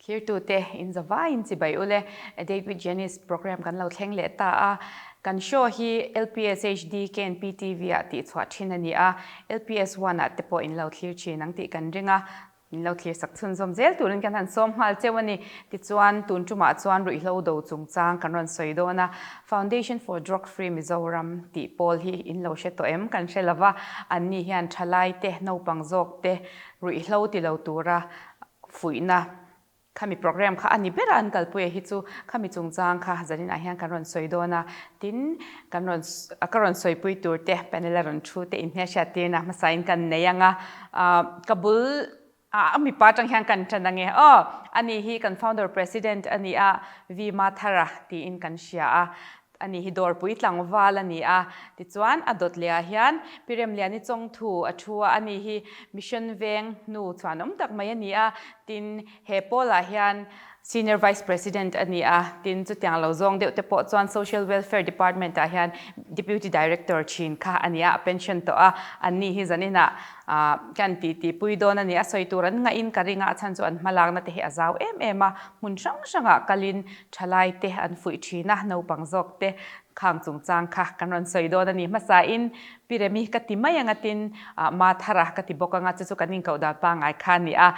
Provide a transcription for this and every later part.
Thlirtute in zavaiin chibai ule Date with Janice program kan lo thleng leh ta a. Kan show hi LPS HD KNP TV ah tihchhuah thin a ni a, LPS One ah te pawh in lo thlir thin ang tih kan ring a. Min lo thlirsak chhunzawm zel turin kan han sawm nghal cheu a ni. Tichuan, tun tumah chuan ruihhlo do chungchang kan rawn sawi dawn a, Foundation for Drug Free Mizoram tih pawl hi in lo hre tawh em? Kan hre lova, anni hian thalai te, naupang zawk te ruihhlo ti lo tura fuihna khami program kha a ni ber a, an kalpui a hi chu khami chungchang kha zaninah hian kan rawn sawi dawn a, tin kan rawn ka rawn sawipui tur te panel a rawn thu te inhmelhriat tirna hmasain kan nei ang a, ka bul a mipa atang hian kan tan ange aw, ani hi kan founder president a ni a, V Mathara tiin kan hria a, Ani hi dawrpui tlangval a ni a, tichuan a dawt leh ah hian Pi Remliani Chawngthu a thu a, ani hi Mission Veng hnu chhuanawm tak mai a ni a, tin he pawl ah hian Senior Vice President a ni a, tin chutiang lo zawng deuh te pawh chuan Social Welfare Department ah hian Deputy Director thin kha a ni a, a pension tawh a, anni hi zaninah kan titi pui dawn a ni, a sawi tur an ngaih in ka ring a, a chhan chu an hmalakna te hi a zau em em a, hmun hrang hrangah kalin Thalai te an fuih thin a, naupang zawk te khang chungchang kha kan rawn sawi dawn a ni. Hmasain Pi Remi ka ti mai anga tin Ma Thara ka ti bawk anga chu chu kan inkoh dan pangngai kha a ni a,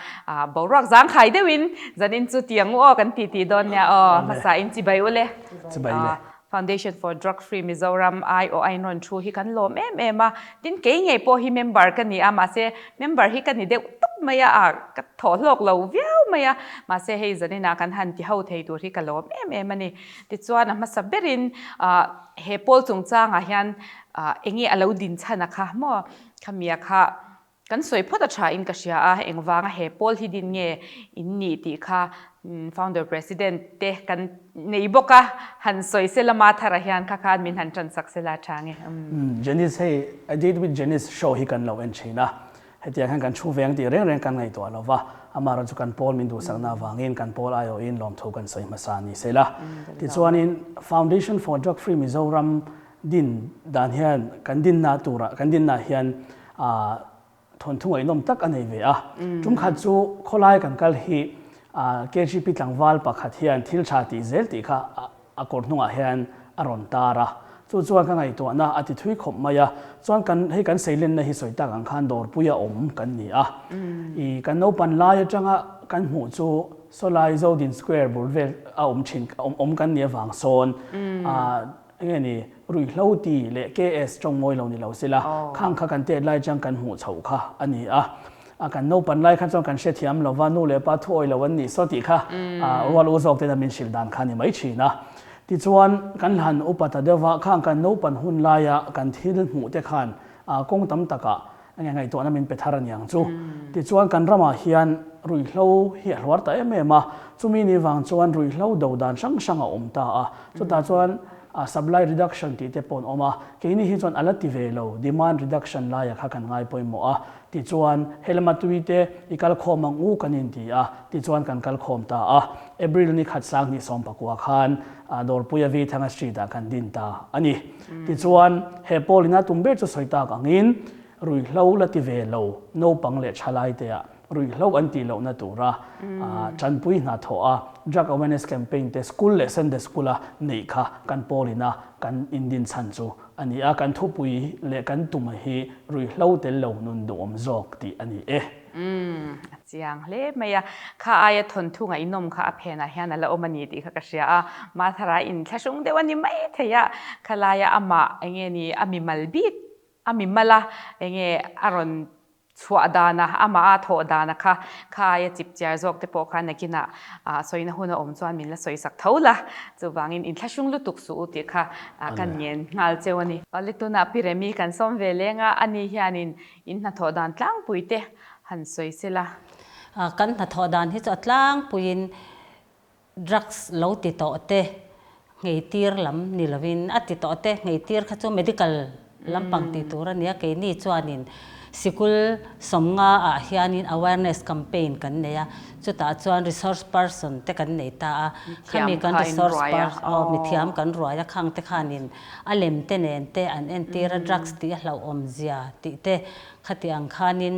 boruak zangkhai deuhin zanin chu ti ang u aw kan ti tih dawn nia aw. Hmasain chibai u le. Chibai le. Foundation for Drug Free Mizoram aiawh a inrawn thu hi kan lawm em em a, tin kei ngei pawh hi member ka ni a, mahse member hi ka ni deuh tawp mai a, ah ka thawh hlawk lo viau mai a, mahse hei zaninah kan han ti ho thei tur hi ka lawm em em a ni. Tichuan a hmasa berin ah he pawl chungchangah hian ah enge a lo din chhan a kha maw khamia kha Kan sawi phawt a tha in ka hria a, engvanga he pawl hi din nge in nih tih kha founder president te kan nei bawk a, han sawi sela Mathara hian kha khan min han tan sak sela a tha nge. Janice hei A Date with Janice show hi kan lo en thin a, hetiang hian kan thu veng tih reng reng kan ngaihtuah lo va, amaherawh chu kan pawl min duhsakna avangin kan pawl aiawhin lawmthu kan sawi hmasa ni sela. Tichuanin Foundation for Drug Free Mizoram Din dan hian kan dinna turah kan dinna hian thawnthu ngaihnawm tak a nei ve a. Tum khat chu khawlai kan kal hi KGP tlangval pakhat hian thil tha tih zel tih kha a kawr hnungah hian a rawn tar a. Chu chuan ka ngaihtuahna a ti thui khawp mai a. Chuan kan hei kan seilenna hi sawi tak ang khan dawrpuia awm kan ni a. I kan naupan lai atanga kan hmuh chu sawlai Zodin Square bul vel a awm thin awm kan nih avang sawn Enge ni, ruihhlo ti leh KS tawng mawi lo ni lo sila, khang kha kan tet lai chang kan hmuh chhoh kha a ni a. A kan naupan lai kha chuan kan hrethiam lo va, nu leh pa thu awi lo an nih saw tih kha rual u zawk tena min hrilh dan kha a ni mai thin a. Tichuan, kan han upa ta deuh va, khang kan naupan hun laia kan thil hmuh te khan kawng tam takah Enge ngaihtuahna min pe thar a niang chu. Tichuan kan ramah hian ruihhlo hi a hluar ta em em a, chumi ni vang chuan ruihhlo do dan hrang hrang a awm ta a, chutah chuan supply reduction tih te pawh an awm a, keini hi chuan a la ti ve lo, demand reduction laia kha kan ngai pawimawh a, tichuan he lama tui te i kal khawm ang u kan inti a, tichuan kan kal khawm ta a, April ni khat sang hnih 19 khan Dawrpuia Vithanga Street ah kan din ta a ni. Tichuan, he pawl ina tum ber chu sawi tak angin, ruihhlo la ti ve lo naupang leh thalaite ah ruihhlo an tih lohna tura tanpui hna thawh a, drug awareness campaign te school leh Sunday school a neih kha kan pawl ina kan indin chhan chu a ni a, kan thupui leh kan tum hi ruihhlo tel lo nun duhawm zawk tih a ni e. Umm, a chiang hle mai a. Kha aia thawnthu ngaihnawm kha a phenah hian a la awm a ni tih kha ka hria a. Mathara inthlahrung deuh a ni mai thei a, khalaia amah enge ni a mimal bik, a mimal a enge a rawn chhuah dan a, amah a thawh dan a kha, kha aia chip chiar zawk te pawh kha nakinah sawina hun a awm chuan min la sawi sak tho la. Chuvangin inthlahrung lutuk suh u tih kha kan ngen nghal cheu a ni. Awle tunah Pi Remi kan sawm ve leng a, ani hianin In hnathawh dan tlangpui te han sawi se la. Kan hnathawh dan hi chu a tlangpuiin drugs lo ti tawh te ngheitir lam ni lovin a ti tawh te ngheitir kha chu medical lampang tih tur a nia keini chuanin sikul sawmnga ah hianin awareness campaign kan nei a chutah chuan resource person te kan nei ta a khami kan resource person aw mithiam kan ruai a khang te khanin A lem te nen te an entir a drugs tih a hlauhawm zia tih te khati ang khanin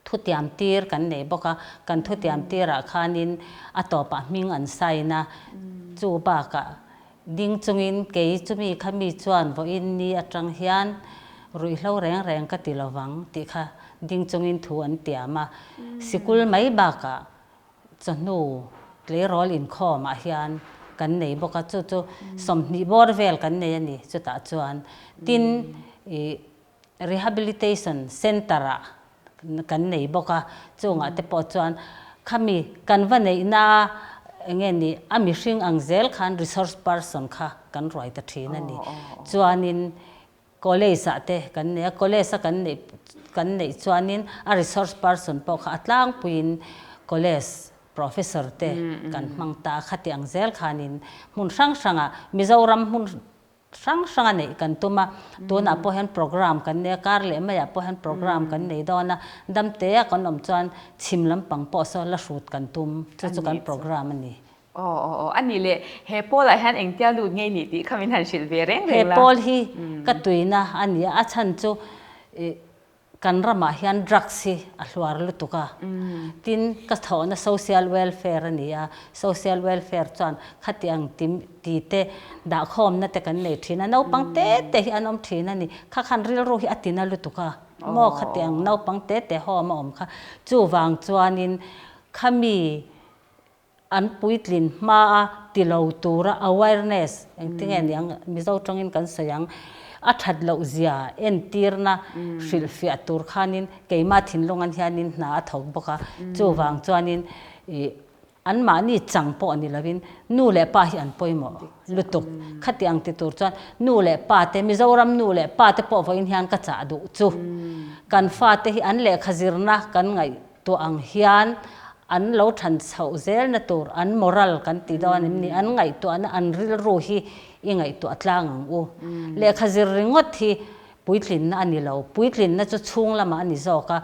Thutiam tir kan nei bawk a, kan thutiam tirah khanin a tawpah hming an sign a, chu bakah ding chungin kei chumi kha mi chuan vawiin ni atang hian ruihhlo reng reng ka ti lovang tih kha ding chungin thu an tiam a. Sikul mai bakah chawhnu tleirawl inkhawmah hian kan nei bawk a, chu chu 20 bawr vel kan nei a ni chutah chuan. Tin, ih. Rehabilitation Centre-ah kan nei bawk a, chungah te pawh chuan khami kan va neihna eng nge ni a mihring ang zel khan resource person kha kan ruai ta thin a ni. Chuanin college-ah te kan nei a, college-a kan neih kan neih chuanin a resource person pawh kha a tlangpuiin college professor te kan hmang ta a, khati ang zel khanin hmun hrang hrangah Mizoram hmun hrang hranga neih kan tum a, tunah pawh hian program kan nei a, kar leh maiah pawh hian program kan nei dawn a, damtea kan awm chuan chhim lampang pawh saw la hrut kan tum, chu chu kan program a ni. Aw aw aw, a nih leh he pawl-ah hian engtia lut ngei nih tih kha min han hrilh ve reng reng la. He pawl hi ka tuina a ni a, a chhan chu ih Kan ramah hian drugs hi a hluar lutuk a, tin ka thawhna social welfare a ni a, social welfare chuan khati ang ti ti te dahkhawmna te kan nei thin a, naupang te te hi an awm thin a ni, kha khan rilru hi a tina lutuk a, maw khati ang naupang te te home a awm kha, chuvang chuanin khami An puitlin hmaa ti lo tura awareness, engtinge ni ang, Mizo tawngin kan sawi ang, a that loh zia entirna hrilhfiah tur khanin keimah thinlungan hianin hna a thawk bawk a. Chuvang chuanin ih anmahni chang pawh ni lovin nu leh pa hi an pawimawh lutuk. Khati ang ti tur chuan nu leh pa te, Mizoram nu leh pa te pawh vawiin hian ka chah duh chu. Kan fate hi an lehkha zirna kan ngaih Tuah ang hian an lo than chhoh zelna tur an moral kan ti dawn em ni? An ngaihtuahna, an rilru hi i ngaihtuah tlang ang u. Lehkha zir ringawt hi puitlinna a ni lo. Puitlinna chu chhung lamah a ni zawk a.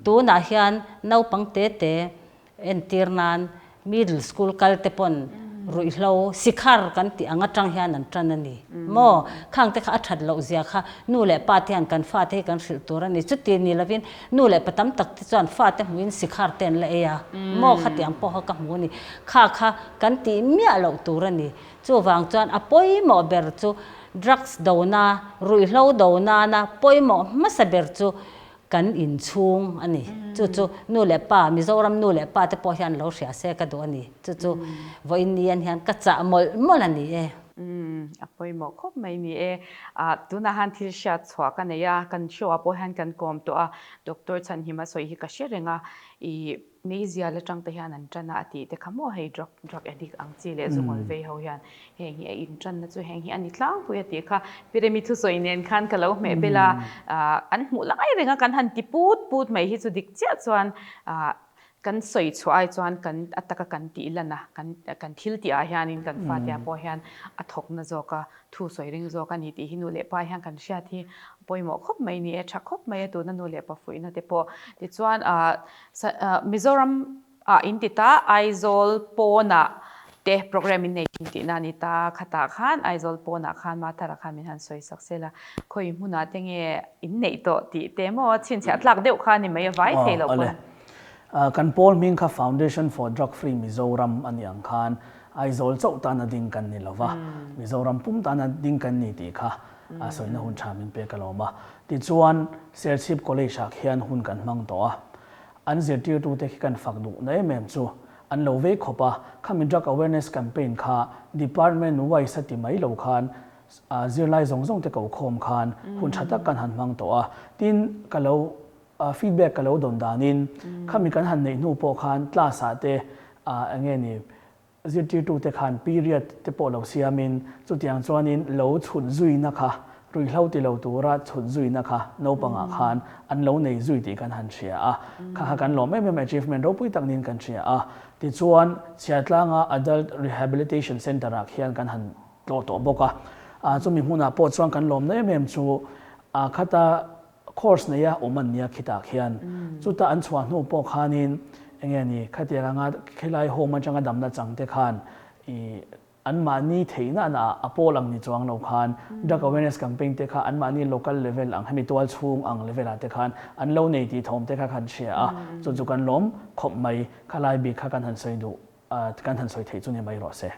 Tunah hian naupang te te entir nan Middle school kal te pawn ruihhlo sikhar kan tih ang atang hian an tan a ni maw? Khang te kha a that loh zia kha nu leh pa te hian kan fa te hi kan hrilh tur a ni. Chuti ni lovin nu leh pa tam tak te chuan fa te hmuhin sikhar te an la ei a maw? Khatiang pawh kha ka hmu a ni. Kha kha kan tih miah loh tur a ni. Chuvang chuan a pawimawh ber chu drugs dona, ruihhlo do nana pawimawh hmasa ber chu Kan inchhung a ni. Chu chu nu leh pa, Mizoram nu leh pa te pawh hian lo hria se ka duh a ni. Chu chu vawiin ni an hian ka chah mawlh mawlh a ni e. Umm, a pawimawh khawp mai ni e. Ah, tunah han thil hriat chhuah ka nei a, kan show ah pawh hian kan kawm tawh a, Doctor Chhanhima sawi hi ka hre reng a, ih, meizial atang te hian an tan a a tih te kha maw hei drug, drug addict ang chi leh zungawl vei ho hian. Heng hi a intanna chu heng hi a ni tlangpui a tih kha Piremi thusawi nen khan ka lo hmeh bel a, an hmuh lai reng a kan han ti put put mai hi chu dik chiah chuan kan sawi chhuah ai chuan kan a taka kan tih lan a, kan kan thil tih ah hianin kan fate ah pawh hian a thawkna zawk a, thu sawi ring zawk a ni tih hi nu leh pa hian kan hriat hi pawimawh khawp mai ni e, tha khawp mai a tuna nu leh pa fuihna te pawh. Tichuan Mizoram Ah in ti ta, Aizawl pawnah te program in nei thin tihna a ni ta, khatah khan Aizawl pawnah khan Mathara khan min han sawi sak sel a, khawi hmunah te nge in neih tawh tih te maw chhinchhiah tlak deuh kha a ni mai a vai thei loh pawn. Awle, kan pawl hming kha Foundation for Drug Free Mizoram a nih ang khan Aizawl chauh tana ding kan ni lova, Mizoram pum tana ding kan ni tih kha sawina hun tha min pek alawm a. Tichuan Serchhip College ah khian hun kan hmang tawh a, An zirtirtute khi kan fak duh na em em chu an lo vei khawp a, khami drug awareness campaign kha department wise a ti mai lo khan zirlai zawng zawng te ko khawm khan hun tha tak kan han hmang tawh a, tin ka lo feedback ka lo dawn danin khami kan han neih hnu pawh khan class ah te enge ni Zirtirtute khan period te pawh lo siamin chutiang chuanin lo chhut zuina kha, ruihhlo ti lo tura chhut zuina kha naupangah khan an lo nei zui tih kan han hria a. Kha kha kan lawm em em achievement ropui tak niin kan hria a. Tichuan, Chhiatlanga Adult Rehabilitation Centre-ah khian kan han tlawh tawh bawk a. Chumi hmunah pawh chuan kan lawmna em em chu khata Course neia awm an nia khitah khian. Chuta an chhuah hnu pawh khanin enge ni khatiang anga khilai home atanga damna chang te khan i Anmahni theihna na a pawl ang ni chuang lo khan Drug Awareness Campaign te kha anmahni local level ang hemi tual chhung ang level ah te khan an lo nei tih thawm te kha kan hria a, chu chu kan lawm khawp mai. Khalai bik kha kan han sawi duh kan han sawi theih chu ni mai rawh se.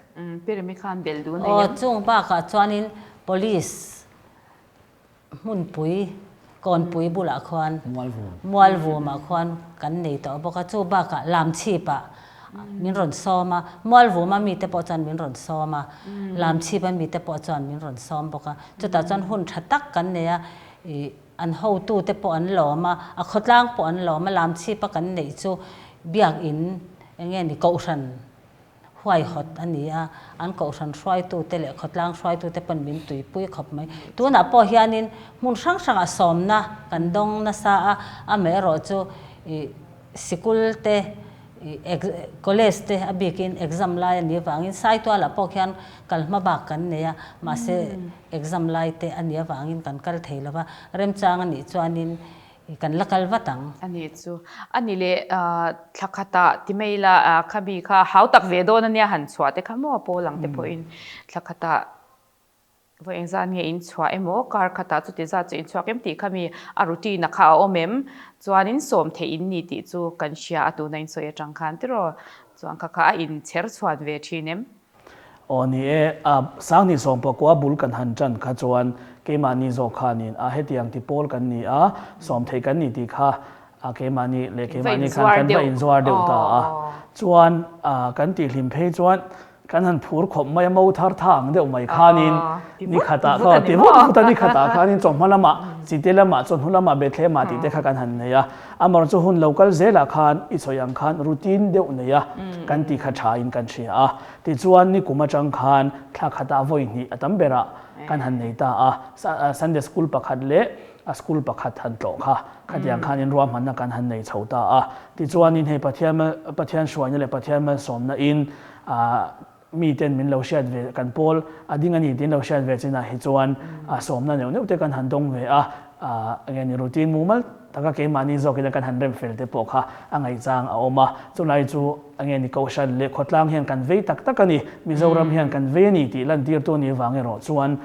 Pyramid khan bel duh nei em? Aw, chung bakah chuanin Police hmunpui Kawnpui bulah khuan Mualvumah khuan kan nei tawh bawk a, chu bakah Lamchhipah min rawn sawm a, Mualvuma mite pawh chuan min rawn sawm a, Lamchhipa mite pawh chuan min rawn sawm bawk a, chutah chuan hun tha tak kan nei a, ih an hotute pawh an lawm a, a khawtlang pawh an lawm a, Lamchhipa kan neih chu biakin eng nge ni Kohhran huaihawt a ni a, an kohhran hruaitute leh khawtlang hruaitute pawn min tuipui khawp mai. Tunah pawh hianin hmun hrang hrangah sawmna kan dawng nasa a, amaherawh chu ih sikul te ih college te a bikin exam lai a nih avangin Saitualah pawh khian kal hma bak kan nei a, mahse exam lai te a nih avangin kan kal thei lo va, remchang a nih chuanin Kan la kal vat ang. A nih chu. A ni leh thla khatah ti mai ila kha mi kha hau tak ve dawn a nia han chhuah te kha maw a pawl ang te pawhin thla khatah vawi engzat nge in chhuah emaw kar khatah chuti zat chu in chhuak em tih kha mi a routine a kha a awm em? Chuanin sawm theih in ni tih chu kan hria a tuna in sawi atang khan tiraw chuan kha kha a inchher chhuan ve thin em? Aw ni e, a Sanghnih sawmpakua bul kan han tan kha chuan keimahni zawk khanin a hetiang ti pawl kan ni a, sawm theih kan ni tih kha a keimahni leh keimahni khan kan va inzuar deuh ta a. Chuan kan tihhlim phei chuan kan han phur khawp mai a, mo thar tha ang deuh mai khanin ni khatah kha ti vut vut a, ni khatah khanin chawhma lamah Chite lamah chawhnu lamah Bethlehem-ah tih te kha kan han nei a. Amaherawhchu chu hun lo kal zelah khan i sawi ang khan routine deuh nei a kan ti kha tha in kan hria a. Tichuan ni kum atang khan thla khatah vawi hnih a tam berah kan han nei ta a. Sunday school pakhat leh a school pakhat han tlawh kha khatiang khanin ruahmanna kan han nei chho ta a. Tichuanin hei Pathian Pathian hruaina leh Pathian malsawmna in Miten min lo hriat ve, kan pawl a ding a ni tiin lo hriat ve chinah hi chuan a sawmna neuh neuh te kan han dawng ve a, enge ni routine mumal taka keimahni zawkin kan han rem fel te pawh kha a ngaihchang a awm a. Chulai chu enge ni Kohhran leh khawtlang hian kan vei tak tak a ni, Mizoram hian kan vei a ni tih lantirtu a nih vang erawh chuan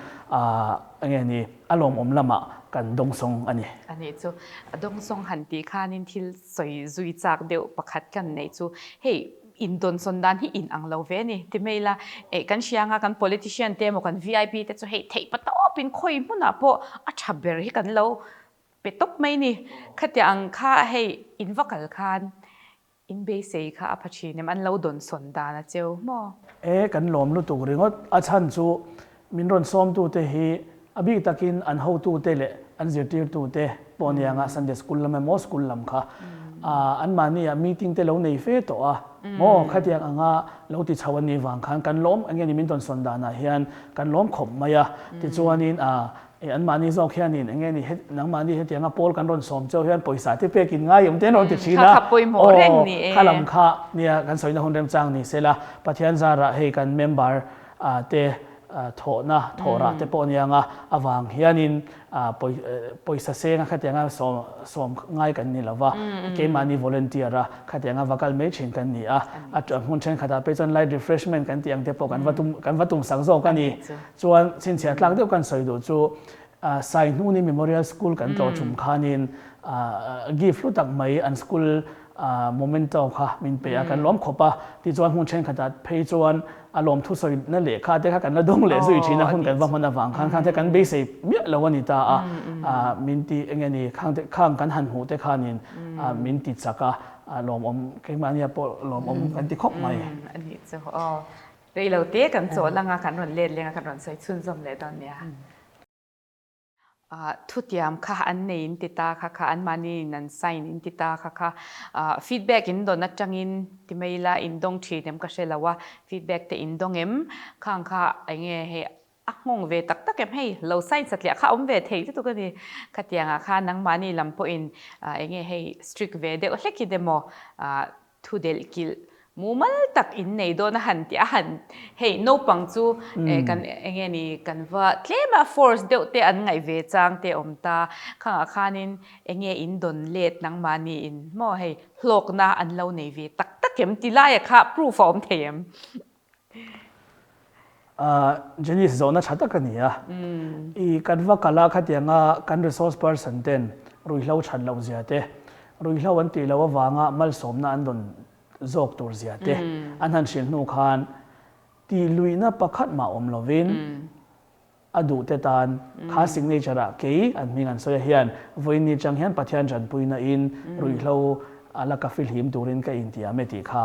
enge ni a lawmawm lamah kan dawngsawng a ni. A nih chu, a dawngsawng han tih khanin thil sawi zui chak deuh pakhat kan neih chu hei, Indawnsawn dan hi in ang lo ve a ni. Ti mai ila, eh kan hria anga kan politician te emaw kan vip te chu hei theih pa tawpin khawi hmunah pawh a tha ber hi kan lo pe tawp mai ni. Khatiang ang kha hei in va kal khan in beisei kha a pha thin em? An lo dawnsawn dan a cheu maw? E kan lawm lutuk ringawt. A chhan chu Min rawn sawmtute hi a bik takin an hotute leh an zirtirtute pawh nia anga Sunday School lam emaw school lam kha anmahniah meeting te lo nei fe tawh a maw khatiang anga lo ti chho an nih vang khan kan lawm eng nge ni min rawn sawn danah hian kan lawm khawp mai a tichuanin anmahni zawk hianin eng nge ni nangmahni hetianga pawl kan rawn sawm cheu hian pawisa te pek in ngai awm te an rawn ti thin a aw kha lam kha nia kan sawina hun remchang ni sela Pathian zarah hei kan member te thawhna thawhrah te pawh aniang a, avang hianin pawisa senga khatianga sawm ngai kan ni lova, keimahni volunteer a khatianga va kal mai thin kan ni a, a hmun thenkhatah pawh chuan light refreshment kan tih ang te pawh kan va tum kan va tum sak zawk a ni. Chuan chhinchhiah tlak deuh kan sawi duh chu Saihnuni Memorial School kan tlawh tum khanin gift hlu tak mai an school Momento kha min pe a, kan lawm khawp a, tichuan hmun thenkhatah phei chuan a lawm thusawi na lehkha te kha kan la dawng leh zui thin a, hun kan va hman avang khan khang te kan beisei miah lo a ni ta a, min ti eng nge ni khang te khang kan han hmuh te khanin min ti chak a, lawmawm keimahnia pawh lawmawm kan ti khawp mai. A nih chu aw, reilo te kan chawl anga kan rawn let leng a kan rawn sawi chhunzawm leh dawn nia. Thutiam kha an nei in ti ta kha kha anmahni in an sign in ti ta kha kha feedback in dawn atangin ti mai ila in dawng thin em ka hre lo a, feedback te in dawng em khang kha enge hei a nghawng ve tak tak em hei lo sign satliah kha awm ve thei lutuk a ni khatiangah khan nangmahni lam pawhin enge hei strict ve deuh hlek in emaw Thu delh kilh mumal tak in nei dawn a han tih a han hei naupang chu kan enge ni kan va tlem a force deuh te an ngaih ve chang te awm ta khangah khanin enge in dawn let nangmahni in maw hei hlawkna an lo nei ve tak tak em ti laia kha proof a awm thei em? Janice zawhna tha tak a ni a. I kan va kal a khatianga kan resource person ten ruihhlo that loh zia te, ruihhlo an tih loh avanga malsawmna an dawn zawk tur zia te an han hrilh hnu khan tih luihna pakhat mah awm lovin a duh te tan kha signature ah kei an hming an sawi a hian vawiin chang hian Pathian tanpuina in ruihhlo a la ka fihlim turin ka intiam e tih kha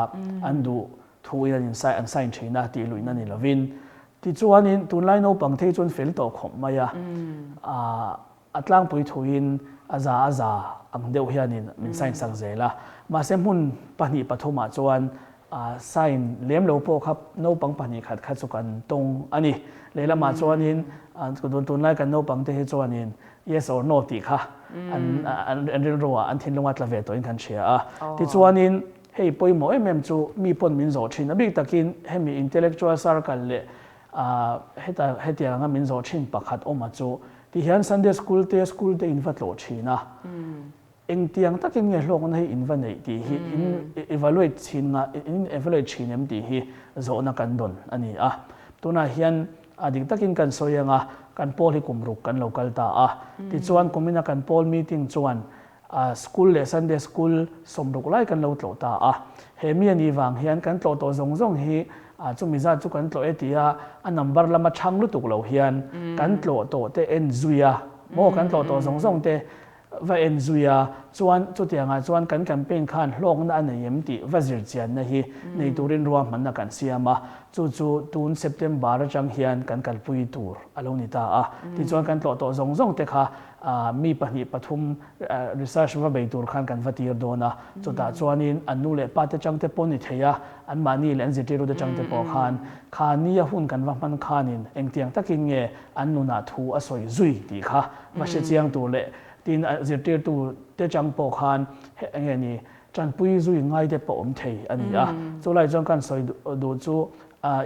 an duh thu in an in an sign thin a tih luihna ni lovin tichuanin tunlai naupang te hi chuan fel tawh khawp mai a a tlangpui thuin a za a za ang deuh hianin min sign sak zel a mahse hmun pahnih pathumah chuan sign lem lo pawh kha naupang pahnih khat kha chu kan tawng a ni lehlamah chuanin tunlai kan naupang te hi chuanin yes or no tih kha an an rilruah an thinlunga tla ve tawhin kan hria a tichuanin Hei pawimawh em em chu mi pawn min zawh thin a bik takin hemi intellectual circle leh heta hetiang anga min zawh thin pakhat awm a chu ti hian Sunday school te school te in va tlawh thin a engtiang takin nge hlawkna hi in va neih tih hi in evaluate thin nga in evaluate thin em tih hi zawhna kan dawn a ni a tunah hian a dik takin kan sawi anga kan pawl hi kum ruk kan lo kal ta a tichuan kumina kan pawl meeting chuan A school leh Sunday school sawmruk lai kan lo tlawh ta a. He mi a nih vang hian kan tlawh tawh zawng zawng hi chumi zat chu kan tlawh e tia a number lama chhang lutuk lo hian kan tlawh tawh te en zui a maw kan tlawh tawh zawng zawng te va en zui a chuan chutiangah chuan kan campaign khan hlawkna a nei em tih va zir chianna hi nei turin ruahmanna kan siam a chu chu tun September atang hian kan kalpui tur a lo ni ta a tichuan kan tlawh tawh zawng zawng te kha mi pahnih pathum research va bei tur khan kan va tir dawn a, chutah chuanin an nu leh pa te chang te pawh ni thei a, anmahni leh an zirtirtu te chang te pawh khan kha nia hun kan va hman khanin engtiang takin nge an nunah thu a sawi zui tih kha va hre chiang tur leh tin zirtirtu te chang pawh khan enge ni tanpui zui ngai te pawh awm thei a ni a, chulai chuan kan sawi duh chu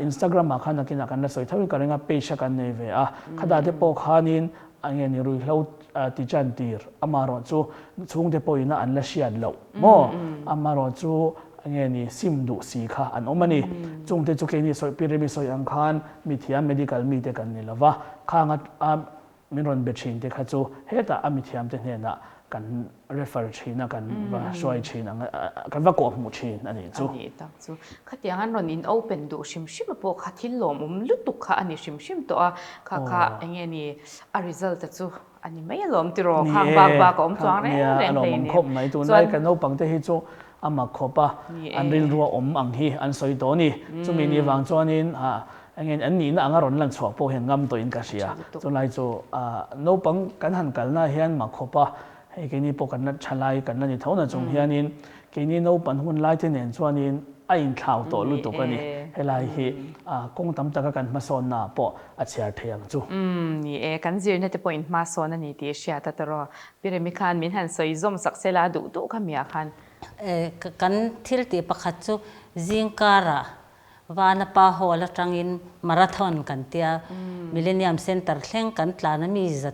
Instagram ah khan nakinah kan la sawi tho in ka ring a, page a kan nei ve a, khatah te pawh khanin enge ni ruihhlo ti chan tir amaherawh chu chhungte pawhin a an la hriat loh maw amaherawh chu enge ni sim duh si kha an awm a ni. Chungte chu keini sawi pyramid sawi ang khan mithiam medical mite kan ni lova, khang a Min rawn be thin te kha chu hetah a mithiam te hnenah kan refer thin a, kan va hruai thin ang a, kan va kawhhmuh thin a nih chu. A nih tak chu. Khatiang an rawn in open duh hrim hrim a pawh kha thil lawmawm lutuk kha a ni hrim hrim tawh a, kha kha eng nge ni a result a chu a ni mai alawm tiraw, khang bak bak a awm chuang reng reng hlei nia, a lawmawm khawp mai. Tunlai kan naupang te hi chu a mak khawp a, an rilru a awm ang hi an sawi tawh a ni. Chumi ni vang chuanin Engin an nihna anga rawn lan chhuah pawh hian ngam tawhin ka hria. Chulai chu naupang kan han kalna hian mak khawp a, hei keini pawh kan la tha lai kan la ni tho na chung hianin keini naupan hun lai te nen chuanin a inthlau tawh lutuk a ni. Helai hi kawng tam taka kan hmasawnna ah pawh a chhiar thei ang chu. Umm ni e, kan zirna te pawh inhmasawn a ni tih hriat a tawrh aw. Pi Remi khan min han sawi zawm sak sela duh duh kha miah khan. Kan thil tih pakhat chu zingkarah Vanapa Hall atangin Marathon kan tia, Millennium Centre thleng kan tlan a, mi za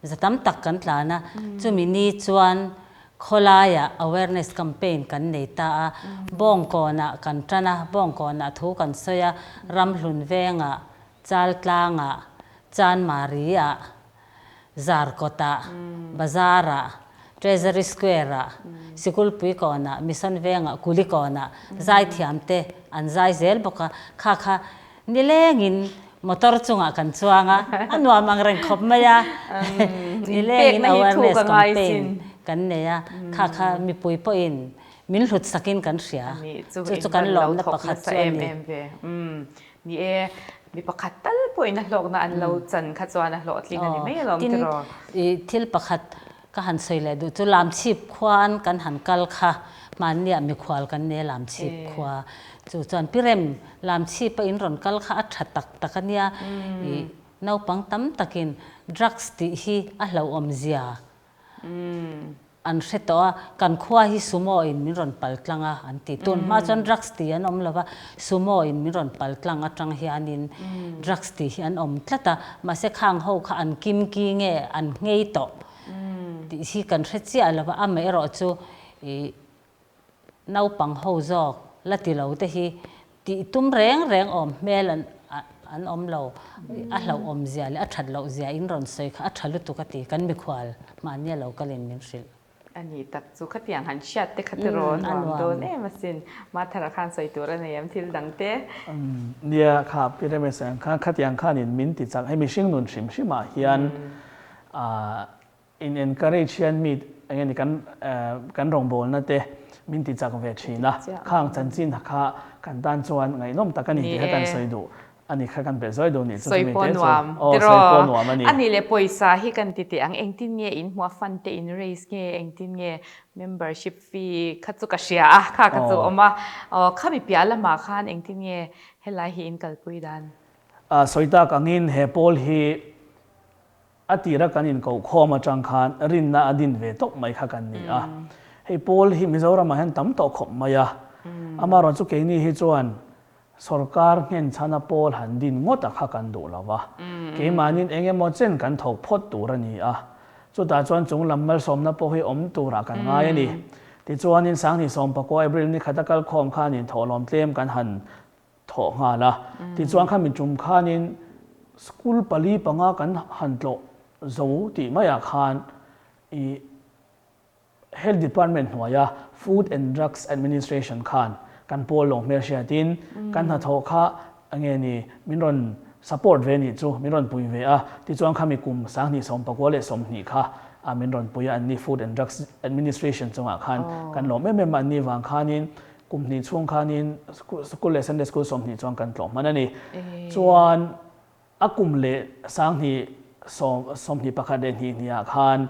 za tam tak kan tlan a, chumi ni chuan khawlaiah awareness campaign kan nei ta a, Bawngkawnah kan tan a, Bawngkawnah thu kan sawi a, Ramhlun vengah, Chaltlangah, Chanmari-ah, Zarkawtah, Bazarah, Treasury Square-ah, Sikulpui kawnah, Mission Vengah, Kuli kawnah zaithiamte an zai zel bawk a, kha kha nilengin motor chungah kan chuang a, a nuam ang reng khawp mai a, nilengin awareness campaign kan nei a, kha kha mipui pawhin min hlut sakin kan hria, chu chu kan lawmna pakhat chu a ni. Ni e, mi pakhat tal pawhin a hlawkna an lo chan kha chuan a hlawhtling a ni mai alawm tiraw? Tin, thil pakhat ka han sawi leh duh chu Lamchhip khua an kan han kal kha hmanniah mikhual kan nei a Lamchhip khua chu chuan Pi Rem, Lamchhip a in rawn kal kha a tha tak tak a nia, i naupang tam takin drugs tih hi a hlauhawm zia An hre tawh a, kan khua hi sumo in min rawn pal tlang a an ti. Tun hma chuan drugs ti an awm lo va, sumo in min rawn pal tlang atang hianin drugs ti hi an awm tlat a, mahse khang ho kha an kim ki nge an nghei tawh tih hi kan hre chiah lo va, amaherawh chu ih naupang ho zawk la ti lo te hi tih tum reng reng awm hmel an. an awm lo. A hlauhawm zia leh a that loh zia in rawn sawi kha a tha lutuk a ti. Kan mikhual mahnia lo kalin min hrilh. A ni tak chu khatiang han hriat te kha tiraw a nuam dawn em asin. Mathara khan sawi tur a nei em thil dang te? Nia kha Pi Remesa ang khan khatiang khanin min ti chak. Hei mihring nun hrim hrimah hian in encourage hian mi eng nge ni kan kan rawngbawlna te min ti chak ve thin a. Khang chanchin kha kan tan chuan ngaihnawm tak a ni tih kha kan sawi duh a ni kha kan belh zawi duh nih chu chumi te chu aw sawi pawh nuam a ni. A nih leh pawisa hi kan ti teh ang engtin nge in hmuh a fund te in raise nge engtin nge membership fee kha chu ka hria a kha kha chu awm a aw khami piah lamah khan engtin nge helai hi in kalpui dan. Sawi tak angin he pawl hi A tira kan inkohkhawm atang khan rinna a din ve tawp mai kha kan ni a. Hei pawl hi Mizoramah hian tam tawh khawp mai a. Amaherawhchu chu keini hi chuan sorkar nghenchhana pawl han din ngawt a kha kan duh lo va. Keimahnin eng emaw chen kan thawk phawt tur a ni a. Chutah chuan chung lam malsawmna pawh hi awm turah kan ngai a ni. Tichuanin Sanghnih Sawmpakua April ni khata kalkhawm khanin thawhlawm tlem kan han thawh nghal a. Tichuan kha mi tum khanin school pali panga kan han tlawh zo tih maiah khan i Health Department hnuaia Food and Drugs Administration khan kan pawl lo hmelhriatin kan hnathawh kha enge ni min rawn support ve nih chu min rawn pui ve a. Tichuan kha mi kum 2019 leh 20 kha min rawn pui a anni Food and Drugs Administration chungah khan kan lawm em em a anni vang khanin Kum hnih chhung khanin school leh Sunday school 20 chuan kan tlawh hman a ni. Chuan a kum leh 2021 leh hnih hnih ah khan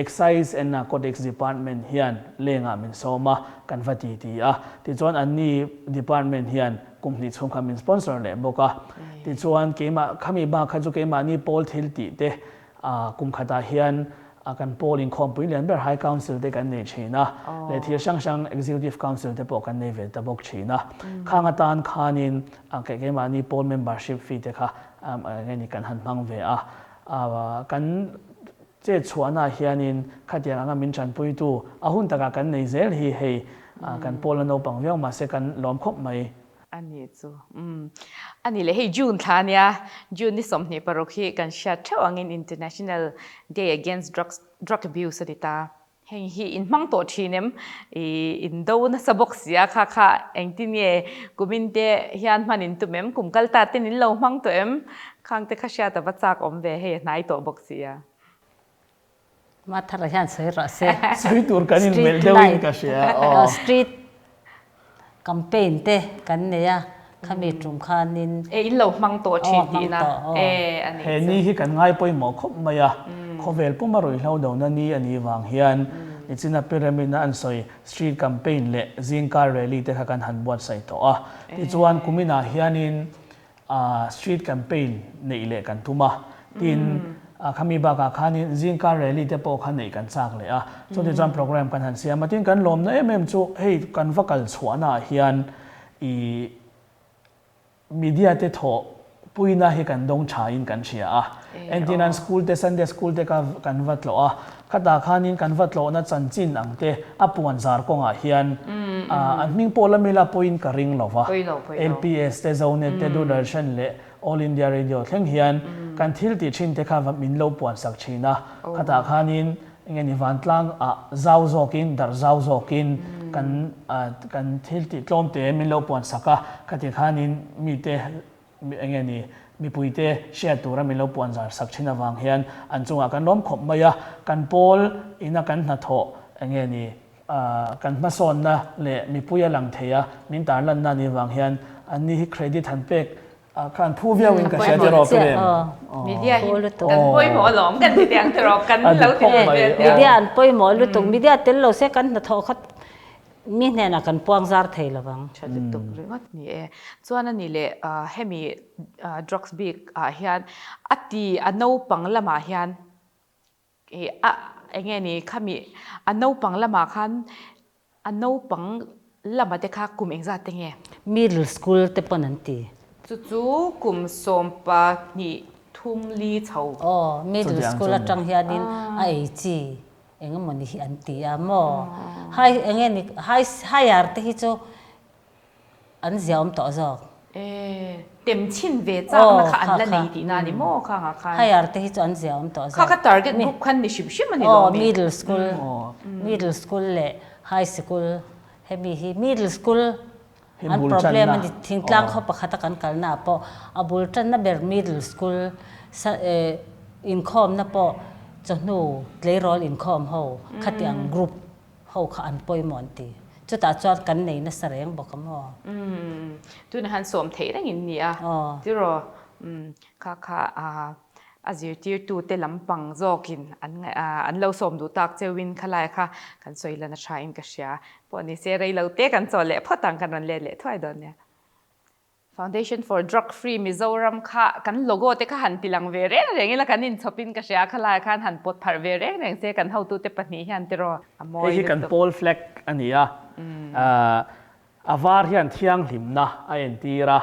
Excise and Narcotics Department hian lengah min sawm a, kan va ti ti a. Tichuan anni department hian kum hnih chhung khan min sponsor leh bawk a. Tichuan keimah khami bak kha chu keimahni pawl thil tih te Kum khatah hian kan pawl inkhawmpui lian ber High Council te kan nei thin a, leh thil hrang hrang Executive Council te pawh kan nei ve ta bawk thin a. Khang atan khanin keimahni pawl membership fee te kha eng nge kan han hmang ve a. Kan chet chhuahnaah hianin khatiang anga min tanpuitu a hun takah kan nei zel hi hei kan pawl a naupang viau mahse kan lawm khawp mai. A ni chu. Umm. A ni leh hei June thla a nia, June ni 26 hi kan hriat theuh angin International Day Against Drugs, Drug Abuse a ni ta. Heng hi in hmang tawh thin em? I in do nasa bawk si a, kha kha engtin nge kumin te hian hman in tum em? Kum kal ta ten in lo hmang tawh em? Khang te kha hriat a va chak awm ve, hei a hnai tawh bawk si a. Mathara hian sawi rawh se. Sawi tur kan inmelh deuhin ka hria aw. Street campaign te kan nei a, khami tum khanin. E in lo hmang tawh thin tihna e a nih chu. He ni hi kan ngai pawimawh khawp mai a, khawvel puma ruihhlo dona ni a nih vang hian nichina pyramid a an sawi street campaign leh zingkar rally te kha kan han buatsaih tawh a. Tichuan kuminah hianin Street campaign neih leh kan tum a, tin khami bakah khanin zingkar rally te pawh kha neih kan chak leh a, chuti chuan program kan han siam a, tin kan lawmna em em chu hei kan va kal chhuahna ah hian ih media te thawh puina hi kan dawng tha in kan hria a, entirnan school te Sunday school te kha kan va tlawh a, khatah khanin kan va tlawhna chanchin ang te a puan zar kawngah hian an hming pawh la mila pawhin ka ring lo va, LPS te, Zonet te, Doordarshan leh All India Radio thleng hian kan thil tih thin te kha min lo puan sak thin a, khatah khanin enge ni vantlang ah zau zawkin, darh zau zawkin kan kan thil tih tlawm te min lo puan sak a, khati khanin mite Enge ni, mipuite hriat tura min lo puan zar sak thin avang hian an chungah kan lawm khawp mai a, kan pawl ina kan hnathawh enge ni, kan hmasawnna leh mipui a lang thei a, min tarlanna anih avang hian an ni hi credit han pek kha an phu viau in ka hria tiraw Pi Rem? Media hi kan pawimawh alawm kan ti teh ang tiraw, kan lo ti ve vel teh ang. Media an pawimawh lutuk, media tel lo se kan hnathawh kha Mi hnenah kan puang zar thei lo vang. Tha lutuk ringawt ni e. Chuan a ni leh hemi drugs bik ah hian a ti a naupang lamah hian a enge ni khami a naupang lamah khan a naupang lama te kha kum engzat te nge? Middle school te pawn an ti. Chu chu kum 12 thum li chho. Aw, middle school atang hianin a ei chi. Eng emaw ni hi an ti a maw? High eng nge ni high higher te hi chu an ziaawm tawh zawk. E, tem chhin ve chakna kha an la nei tihna a ni maw khangah khan? Higher te hi chu an zia awm tawh zawk. Kha kha target group khan ni hrim hrim a ni lo mi? Middle school, middle school leh high school hemi hi middle school an problem a ni. Thingtlang khaw pakhata kan kalna ah pawh a bul tanna ber middle school inkhawmna pawh chawhnu tleirawl inkhawm ho khatiang group ho kha an pawimawh an ti. Chutah chuan kan nei nasa reng bawk a maw? Umm, tunah hian sawm theih reng in ni a, tiraw? Umm, kha kha a zirtirtute lampang zawkin an an lo sawm duh tak cheuhin khalai kha kan sawi lan a tha in ka hria. Pawh ni se rei lo te kan chaw leh phawt ang kan rawn let leh thuai dawn nia. Foundation for Drug Free Mizoram kha kan logo te kha han ti lang ve reng reng ila kan inchhawp in ka hria a, khalaiah khan han pawt pharh ve reng reng se kan hotute pahnih hian tiraw a mawi Hei hi kan lutuk. pawl flag a ni a, a var hian thianghlimna a entir a,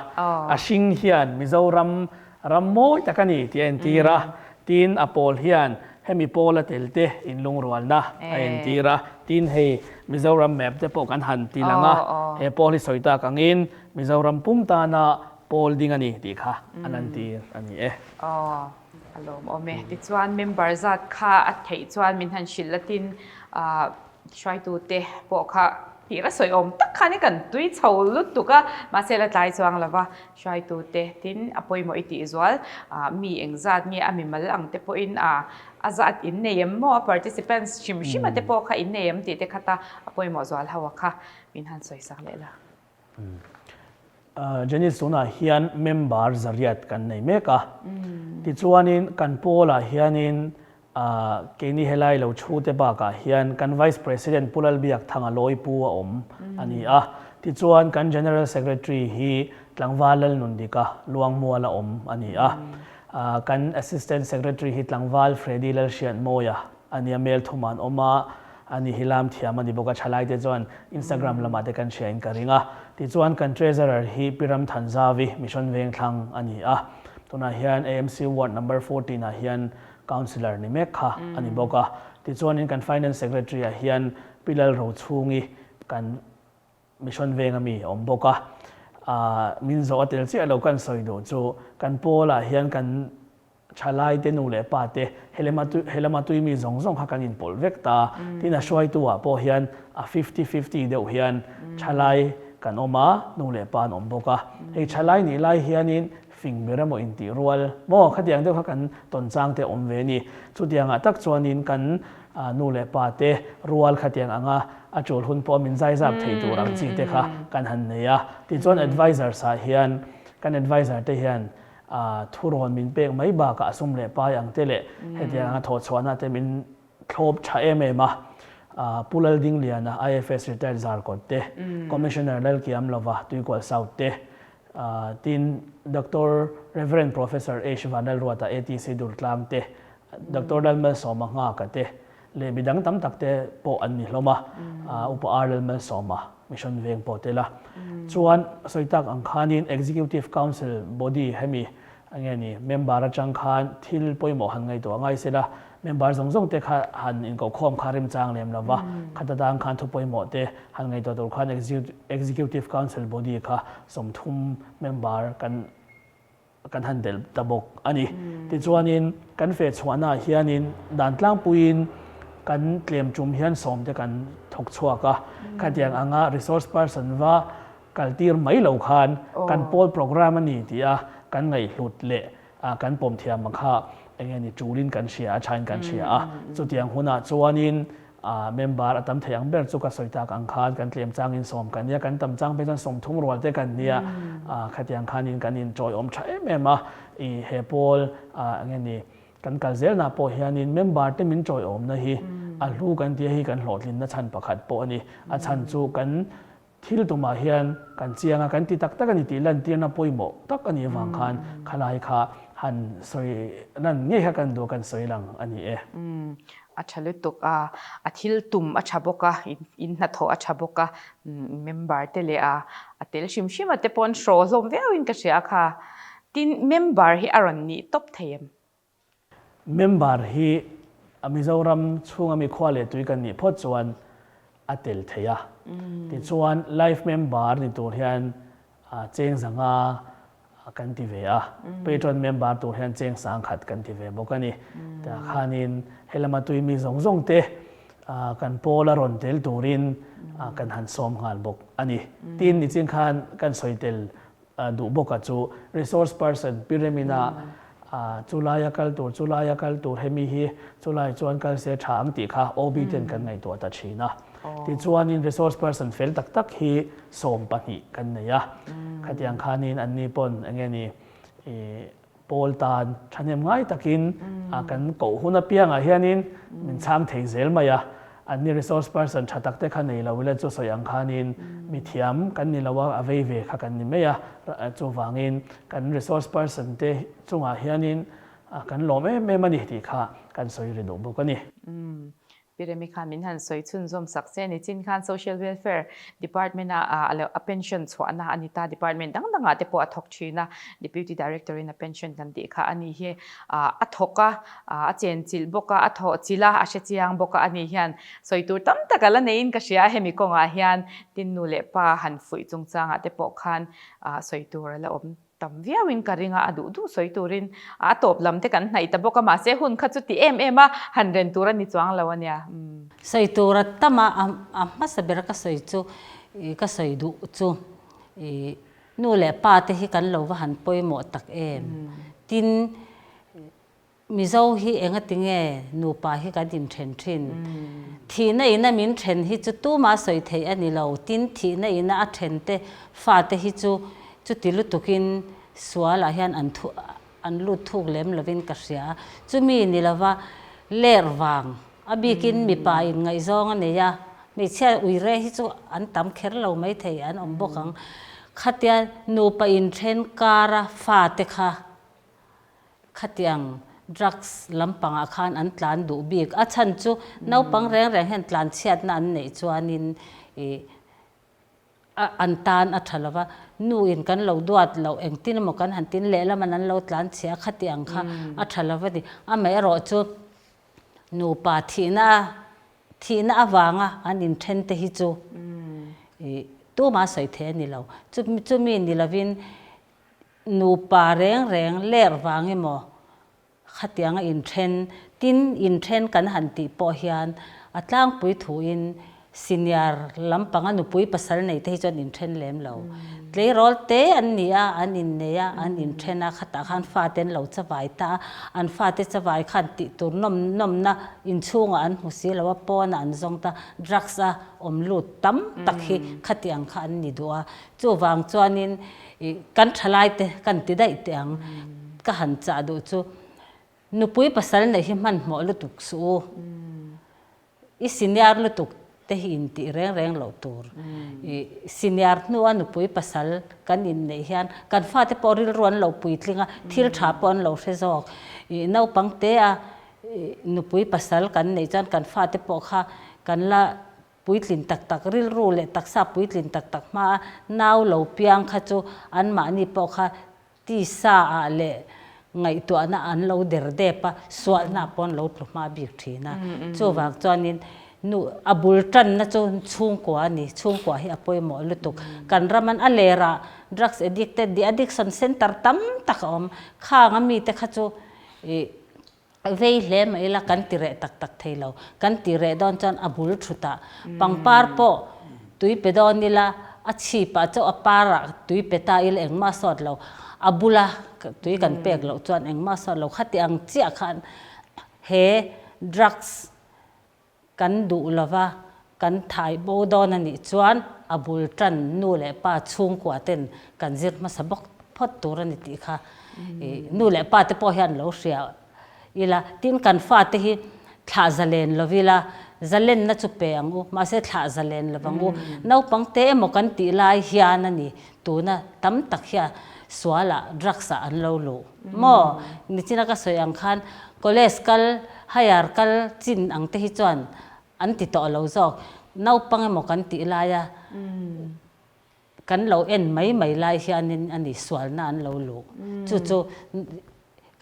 a hring hian Mizoram ram mawi tak a ni tih a entir a, tin a pawl hian hemi pawla tel te inlungrualna a entir a, tin hei Mizoram map te pawh kan han ti lang a, he pawl hi sawi tak angin Mizoram pum tana pawl ding a ni tih kha a lantir a ni e. Aw, a lawmawm e. Tichuan member zat kha a theih chuan min han hrilh latin hruaitute pawh kha tih a sawi awm tak khan i kan tui chho lutuk a, mahse la tlai chuang lova hruaitute tin a pawimawh i tih zual mi engzat nge a mimal ang te pawhin a zat in nei em maw a participants hrim hrim a te pawh kha in nei em tih te kha ta a pawimawh zual ho a kha min han sawi sak leh la. Janice tunah hian member zariat kan nei mek a, tichuanin kan pawlah hianin keini helai lo chhute bakah hian kan Vice President Pu Lalbiakthanga Lawipu a awm a ni a, tichuan kan General Secretary hi Tlangval Lalnundika Luangmuala awm a ni a, kan Assistant Secretary hi Tlangval Freddy Lalhriatmawia A nia mail thum an awm a, a ni hi lam thiam a ni bawk a, thalai te chuan Instagram lamah te kan hria in ka ring a. Tichuan kan Treasurer hi Pi Ramthanzavi, Mission Vengthlang a ni a. Tunah hian AMC Ward Number 14 ah hian Councillor ni mek kha a ni bawk a. Tichuanin kan Finance Secretary ah hian Pi Lalrochhungi kan Mission Venga mi a awm bawk a. Min zawh a tel chiah lo kan sawi duh chu kan pawlah hian kan Thalai te nu leh pa te helema helama tui mi zawng zawng kha kan inpawlh vek ta. Tin a hruaitu ah pawh hian a fifty fifty deuh hian thalai kan awm a, nu leh pa an awm bawk a. Hei thalai nih lai hianin fing ber emaw intih rual maw khatiang deuh kha kan tawn chang te awm ve a ni. Chutiangah tak chuanin kan nu leh pa te rual khatiang anga a tul hun pawh min zaizap thei tur ang chi te kha kan han nei a. Tichuan advisors ah hian kan advisor te hian A thurawn min pek mai bakah a sum leh pai ang te leh hetiang anga thawhchhuahna te min thlawp tha em em a. Pu Laldingliana, IFS Retired Zarkawt te, Commissioner Lalkiamlova, Tuikual South te, tin Doctor Rev. Professor H. Vanlalruata, ATC Durtlang te, Doctor Lalmalsawma Nghaka te leh midang tam tak te pawh an ni hlawm a, Upa R. Lalmalsawma. Mission veng pawh tel a. Chuan sawi tak ang khanin Executive Council body hemi nge ni member atang khan thil pawimawh han ngaihtuah ngai sela, member zawng zawng te kha han inkohkhawm kha remchang lem lo va, khata tang khan thu pawimawh te han ngaihtuah tur khan Executive Council body kha 30 member kan Kan han delh ta bawk a ni. Tichuanin kan feh chhuahnaah hianin dan tlangpuiin kan tlem tum hian sawmte kan thawk chhuak a. Khatiang anga resource person va kaltir mai lo khan kan pawl programme a ni tih a kan ngaihhlut leh kan pawm thiam ang kha eng nge ni tulin kan hria a, thain kan hria a. Chutiang hunah chuanin A member a tam thei ang ber chu ka sawi tak ang khan kan tlem changin sawm kan nia, kan tam chang phei chuan 30 rual te kan nia. Khatiang khanin kan inṭawiawm ṭha em em a, i he pawl eng nge ni kan kal zelna pawh hianin member te min ṭawiawmna hi a hlu kan tia hi kan hlawhtlinna chhan pakhat pawh a ni. A chhan chu kan Thil tumah hian kan chiang a, kan ti tak tak a ni tih lantirna pawimawh tak a nih avang khan khalai kha han sawi lan ngei kha kan duh a, kan sawi lang a ni e. Umm, a tha lutuk a, a thil tum a tha bawk a, in hnathawh a tha bawk a, member te leh a a tel hrim hrim a te pawh an hraw hlawm viauin ka hria kha. Tin, member hi a rawn nih tawp thei em? Member hi a Mizoram chhunga mi khua leh tui kan nih phawt chuan a tel thei a. Tichuan life member ni tur hian Cheng 500 kan ti ve a, Patron member tur hian cheng 1000 kan ti ve bawk a ni. Tah khanin helama tui mi zawng zawng te kan pawl a rawn tel turin kan han sawm nghal bawk a ni. Tin, nichin khan kan sawi tel duh bawk a chu resource person pyramid-a chu laia kal tur, chu laia kal tur hemi hi chu lai chuan kal se tha ang tih kha OB ten kan ngaihtuah ta thin a. Tichuanin resource person fel tak tak hi 12 kan nei a. Khatiang khanin anni pawn eng nge ni ih Pawl tan thahnem ngai takin kan koh hun apiangah hianin min chhang thei zel mai a. Anni resource person tha tak te kha nei lo ila chu sawi ang khanin mi thiam kan ni lo a, a vei ve kha kan ni mai a. Chuvangin kan resource person te chungah hianin kan lawm em em a ni tih kha kan sawi ri duh bawk a ni. Pi Remi khan min han sawi chhunzawm sak che ni. Chin khan Social Welfare Department a a lo a pension chhuahna a ni ta. Department dang dangah te pawh a thawk thin a. Deputy Director in a pension kan tih kha a ni hi. A thawk a, a chenchilh bawk a, a thawh chilh a, a hre chiang bawk a a ni hian sawi tur tam tak a la neiin ka hria a hemi kawngah hian tin nu leh pa han fuih chungchangah te pawh khan sawi tur a la awm Tam viauin ka ring a, a duh duh sawi turin a tawp lam te kan hnaih ta bawk a, mahse hun kha chu ti em em a, han ren tur a ni chuang lo a nia. Sawi tur a tam a, a hmasa ber ka sawi chu, ka sawi duh chu, nu leh pa te hi kan lo va han pawimawh tak em. Tin, Mizo hi engatinge nupa hi kan inthen thin? Thihna ina min then hi chu tuma sawi theih a ni lo. Tin, thihna ina a then te fate hi chu chuti lutukin sualah hian an thu an lut thuk lem lovin ka hria. Chumi ni lova ler vang a bikin mipa in ngaihzawng a nei a, hmeichhia uire hi chu an tam kher lo maithei an awm bawk ang. Khatia nupa inthen kara fate kha Khatiang drugs lampangah khan an tlan duh bik. A chhan chu naupang reng reng hian tlan chhiatna an neih chuanin ih an tan a tha lova, nu in kan lo duat loh engtin emaw kan han tin lehlam an lo tlan chhia khatiang kha a tha lova ni. Amaherawh chu nupa thihna thihna avanga an inthen te hi chu ih tumah sawi theih a ni lo. Chumi ni lovin Nupa reng reng ler vang emaw khatianga inthen, tin inthen kan han tih pawh hian a tlangpui thuin senior lampanga nupui pasal nei te hi chuan inthen lem lo. Tleirawl te an ni a, an innei a, an inthen a, khatah khan fate an lo chavai ta a, an fate chavai khan tih tur nawm nawmna inchhungah an hmu si lo a, pawnah an zawng ta, drugs a awm lut tam tak hi khatiang kha an ni duh a. Chuvang chuanin i kan thalaite kan ti daih teh ang. Ka han chah duh chu nupui pasal neih hi hmanhmawh lutuk suh u. I senior lutuk te hi intih reng reng loh tur. I senior hnua nupui pasal kan inneih hian kan fate pawh rilru an lo puitling a, thil tha pawh an lo hre zawk. I naupang te a nupui pasal kan neih chuan kan fate pawh kha kan la Puitlin tak tak rilru leh taksa puitlin tak tak hmaa nau lo piang kha chu anmahni pawh kha tisa ah leh ngaihtuahna an lo der dep a, sualna pawh an lo tlu hma bik thin a. Chuvang chuanin nu a bul tanna chu chhungkua a ni, chhungkua hi a pawimawh lutuk. Kan raman a lerah drugs addicted, de addiction center tam tak a awm, khang a mite kha chu ih Vei hle mah ila kan ti reh tak tak thei lo. Kan ti reh dawn chuan a bul thut ah pangpar pawh tui pe dawn ila a chhip ah chauh a par ah tui pe ta ila engmah a sawt lo. A bula tui kan pek loh chuan engmah a sawt lo. Khati ang chiah khan he drugs Kan duh lova kan thai bo dawn a nih chuan a bul tan nu leh pa chhungkua ten kan zir hmasa bawk phawt tur a ni tih kha nu leh pa te pawh hian lo hria ila. Tin kan fate hi thlah zalen lo ila, zalenna chu pe ang u, mahse thlah zalen lo vang u. Naupang te emaw kan tih lai hian a ni tuna tam tak hian sualah drugs ah an lo luh. Maw? Nichina ka sawi ang khan college kal, higher kal chin ang te hi chuan an ti tawh lo zawk. Naupang emaw kan tih laia kan lo en mai mai lai hianin a ni sualna an lo luh. Chu chu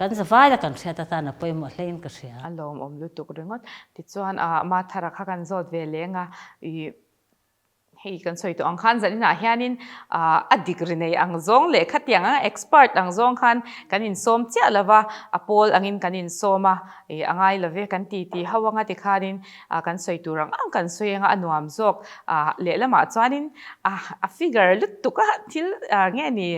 kan zavaia kan hriat atan a pawimawh hlein ka hria. A lawmawm lutuk ringawt. Tichuan, Mathara kha kan zawt ve leng a, ih. Hei kan sawi tawh ang khan zaninah hianin a dik ri nei ang zawng leh khatiang anga expert ang zawng khan kan insawm chiah lo va, a pawl angin kan insawm a, ih a ngai lo ve kan ti ti ho anga tikhanin kan sawi tur ang ang kan sawi anga a nuam zawk. Lehlamah chuanin a figure lutuk a thil nge ni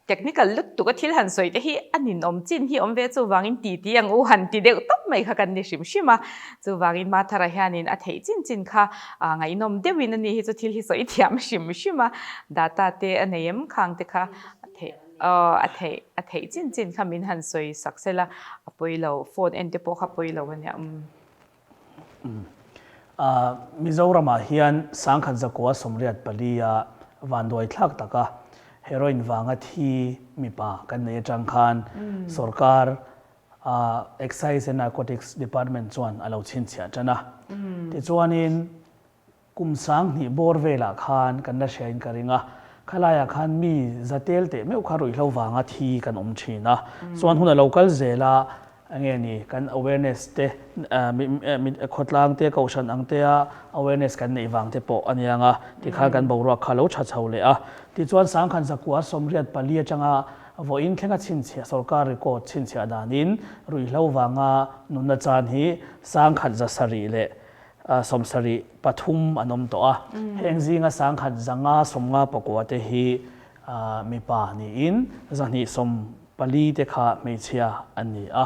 Technical lutuk a thil han sawi te hi a ninawm chin hi awm ve chuvangin ti ti ang u han ti deuh tawp mai kha kan ni hrim hrim a. Chuvangin Mathara hianin a theih chin chin kha ngaihnawm deuhin a ni hi chu thil hi sawi thiam hrim hrim a. Data te a nei em khang te kha a theih aw a theih a theih chin chin kha min han sawi sak sela a pawi lo phone en te pawh kha pawi lo a nia umm. Mizoramah hian sangkhat zakua 84 a vanduai thlak taka heroin vanga thi mipa kan nei atang khan sorkar Excise and Narcotics Department chuan a lo chhinchhiah tan a. Tichuanin Kum 2000 bawr velah khan kan la hriain ka ring a, khalaiah khan mi za tel teh meuh kha ruihhlo vanga thi kan awm thin a. Chuan hun a lo kal zel a, enge ni kan awareness te, khawtlang te, kohhran ang tea awareness kan neih vang te pawh a niang a, tikhan kan boruak kha a lo tha chho leh a. Tichuan 1984 atanga vawiin thlenga chhinchhiah sorkar record chhinchhiah danin ruihhlo vanga nunna chan hi 1700 leh 73 an awm tawh a, heng zinga 100 59 te hi mipa niin 214 te kha hmeichhia an ni a.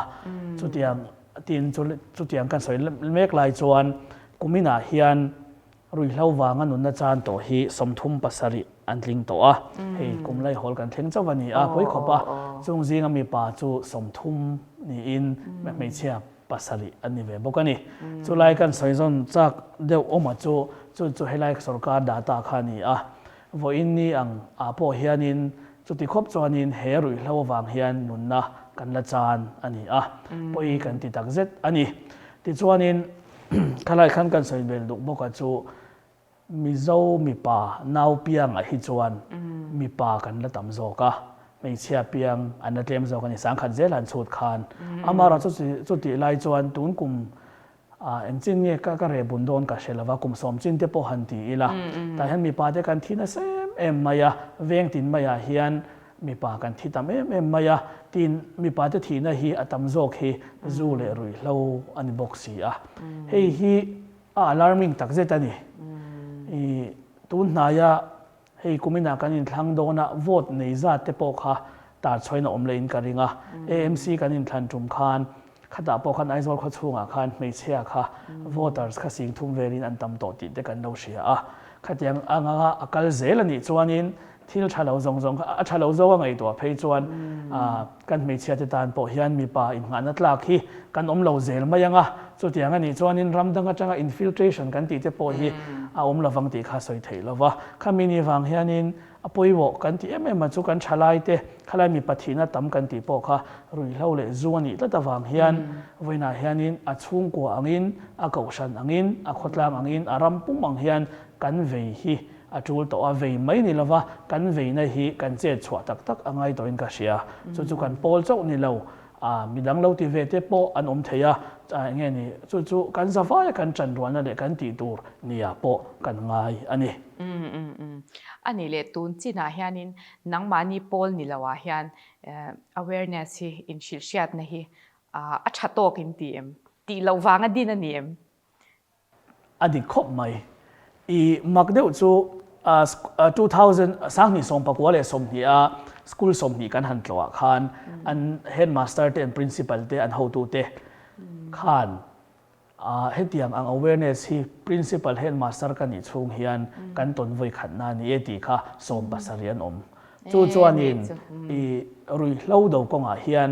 Chutiang tin chutiang kan sawi mek lai chuan kuminah hian ruihhlo vanga nunna chan tawh hi 37 an tling tawh a, hei kum laihawl kan thleng chauh a ni a, pawi khawp a, chung zinga mipa chu 30 niin hmeichhia 7 an ni ve bawk a ni. Chulai kan sawi zawn chak deuh awma chu chu chu helai sorkar data kha a ni a. Vawiin ni ang ah pawh hianin chuti khawp chuanin he ruihhlo avang hian nunna kan la chan a ni a, pawi kan ti tak zet a ni. Tichuanin khalai khan kan sawi bel duh bawk a chu Mizo mipa nau piangah hi chuan mipa kan la tam zawk a, hmeichhia piang an la tlem zawk a ni, 10,000 zel han chhut khan. Amaherawh chu chutih lai chuan tun kum engchin nge ka reh bun dawn ka hre lova, kum 10 chin te pawh han ti ila, tah hian mipa te kan thi nasa em em mai a, veng tin maiah hian mipa kan thi tam em em mai a, tin mipa te thihna hi a tam zawk hi zu leh ruihhlo a ni bawk si a, hei hi A alarming tak zet a ni. I tun hnaia hei kuminah kan inthlang dawn a, vote nei zat te pawh kha tar chhuain a awm lehin ka ring a. AMC kan inthlan tum khan khatah pawh khan Aizawl khaw chhungah khan hmeichhia kha voters kha 3000 velin an tam tawh tih te kan lo hria a. Khatiang anga a kal zel a nih chuanin Thil tha lo zawng zawng kha a tha lo zawk a ngaihtuah phei chuan kan hmeichhia te tan pawh hian mipa innghahna tlak hi kan awm lo zel mai ang a, chutiang a nih chuanin ram dang atanga infiltration kan tih te pawh hi a awm lovang tih kha sawi theih lo va. Khami ni vang hianin a pawimawh kan tih em em a chu kan thalai te, khalai mipa thihna tam kan tih pawh kha ruihhlo leh zu a nih tlat avang hian vawiinah hianin a chhungkua angin, a kohhran angin, a khawtlang angin, a ram pum ang hian kan vei hi A tul tawh a, vei mai ni lova kan veina hi kan chet chhuah tak tak a ngai tawhin ka hria. Chu chu kan pawl chauh ni lo, midang lo ti ve te pawh an awm thei a, eng nge ni, chu chu kan zavaia kan ṭanrualna leh kan tih tur nia pawh kan ngai a ni. A nih leh tun chinah hianin nangmahni pawl ni loah hian awareness hi inhrilhhriatna hi a ṭha tawk in ti em? Tih loh vanga din a ni em? A dik khawp mai. I mak deuh chu 2019 a school 20 kan han tlawh ah khan an headmaster te an principal te an hotu te khan hetiang ang awareness hi principal headmaster ka nih chhung hian kan tawn vawi khatna a ni e tih kha 17 an awm. Chu chuanin i ruihhlo do kawngah hian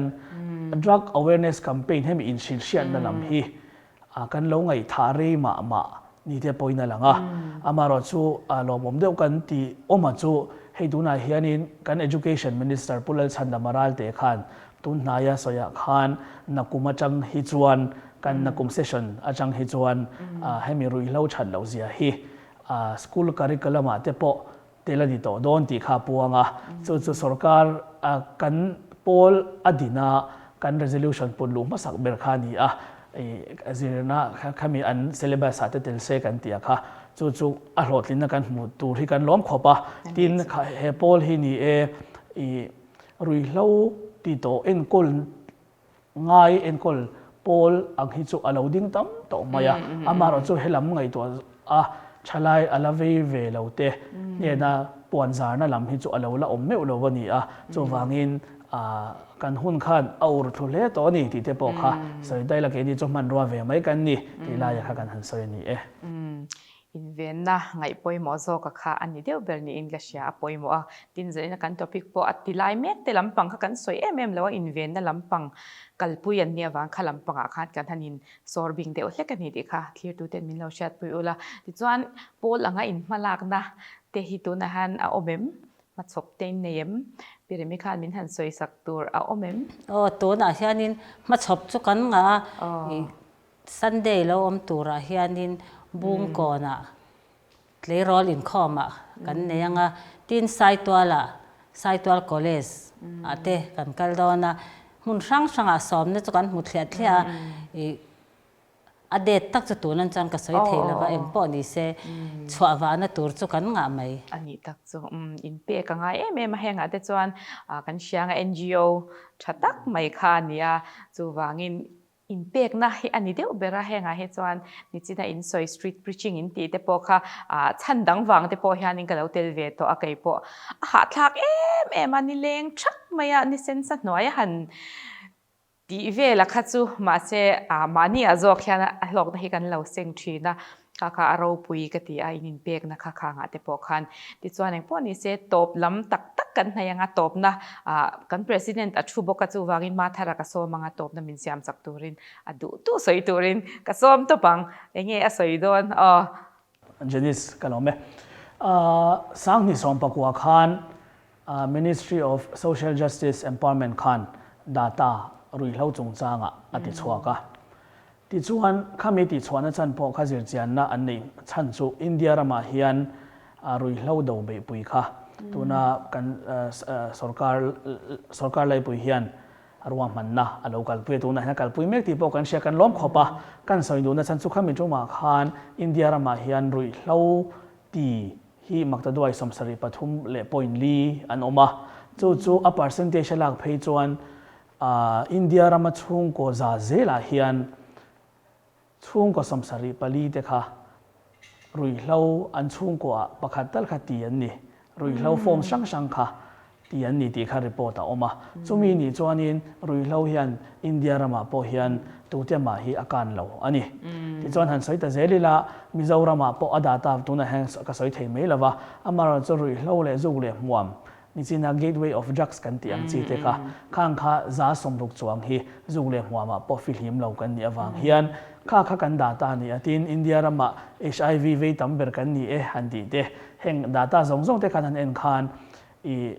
drug awareness campaign hemi inhrilhhriatna lam hi A kan lo ngaihthah rei mah mah ni te pawhin a lang a. Amaherawh chu lawmawm deuh kan tih awma chu hei tunah hianin kan Education Minister Pu Lalchhandama Ralte khan tun hnaia sawiah khan nakum atang hi chuan kan nakum session atang hi chuan hemi ruihhlo that loh zia hi school curriculum ah te pawh Tel a ni tawh dawn tih kha a puang a, chu chu sorkar kan pawl a din a, kan resolution put luh hmasak ber kha a ni a, zirna khami an syllabus ah te tel se kan tih a kha. Chu chu a hlawhtlinna kan hmuh tur hi kan lawm khawp a. Tin, he pawl hi ni e, i ruihhlo ti tawh enkawl ngai enkawl pawl ang hi chu a lo ding tam tawh mai a. Amaherawhchu helam ngaihtuah a thalai a la vei ve lo te hnena puan zarna lam hi chu a lo la awm meuh lo a ni a. Chuvangin kan hun khan a ur thlu hle tawh a ni tih te pawh kha sawi daih la keini chu hmanrua ve mai kan ni tih laia kha kan han sawi a ni e. Invenna ngaih pawimawh zawka kha a ni deuh ber niin ka hria a pawimawh a. Tin zanin a kan topic pawh a ti lai mek te lampang kha kan sawi em em lo a, invenna lampang kalpui an nih avang kha lampangah khan kan han in sawr bing deuh hlek a ni tih kha thlirtuten min lo hriatpui ula. Tichuan pawl anga inhmalakna te hi tunah hian a awm em? Hmachhawp te in nei em? Pi Remi khan min han sawi sak tur a awm em? Aw, tunah hianin hmachhawp chu kan ngah a, Sunday lo awm turah hianin Bungkawnah tleirawl inkhawmah kan nei ang a, tin Saitualah, Saitual College ah te kan kal dawn a, hmun hrang hrangah sawmna chu kan hmu thliah thliah a, ih a date tak chu tunan chuan ka sawi thei lova engpawh ni se chhuah vahna tur chu kan ngah mai. A nih tak chu inpek a ngai em em a, hengah te chuan kan hria anga NGO tha tak mai kha a ni a, chuvangin Inpekna hi a ni deuh ber a, hengah hi chuan nichina insawi street preaching in tih te pawh kha chhan dang vang te pawh hianin ka lo tel ve tawh a, kei pawh a hahthlak em em a, nileng thak mai a, ni sensa hnuai a han tih vel a kha chu mahse mahni ah zawk hian a hlawkna hi kan lo seng thin a. Kha kha a ropui ka ti a, in inpekna kha khangah te pawh khan. Tichuan engpawh ni se tawp lam tak tak kan hnaih anga tawpna ah kan President a thu bawk a, chuvangin Mathara ka sawm anga tawpna min siam chak turin a duh duh sawi turin ka sawm tawp ang. Enge a sawi dawn aw. Janice ka lawm e. Sanghni sawmpakua khan Ministry of Social Justice Empowerment khan data ruihhlo chungchangah a ti chhuak a. Tichuan, khami tihchhuahna chan pawh kha zirchianna an neih chhan chu India ramah hian ruihhlo do beihpui kha tuna kan sorkar sorkar laipui hian ruahmanna a lo kalpui a, tunah hian a kalpui mek tih pawh kan hria, kan lawm khawp a. Kan sawi duhna chhan chu khami tumah khan India ramah hian ruihhlo ti hi maktaduai 73 leh point li an awm a, chu chu a percentage a lak phei chuan India rama chhungkaw za zelah hian chhungkaw 74 te kha ruihhlo an chhungkaw ah pakhat tal kha ti an ni, ruihhlo form hrang hrang kha ti an ni tih kha report a awm a. Chumi nih chuanin ruihhlo hian India ramah pawh hian tute mah hi a kan lo a ni. Tichuan han sawi ta zel ila Mizoramah pawh a data tunah hian ka sawi thei mai lova, amaherawhchu ruihhlo leh zuk leh hmuam Nichina Gateway of Drugs kan tih ang chi te kha, khang kha 60% chuang hi zuk leh hmuamah pawh fihlim lo kan nih avang hian kha kha kan data a ni a, tin India ramah HIV vei tam ber kan ni e han tih te, heng data zawng zawng te khan han en khan i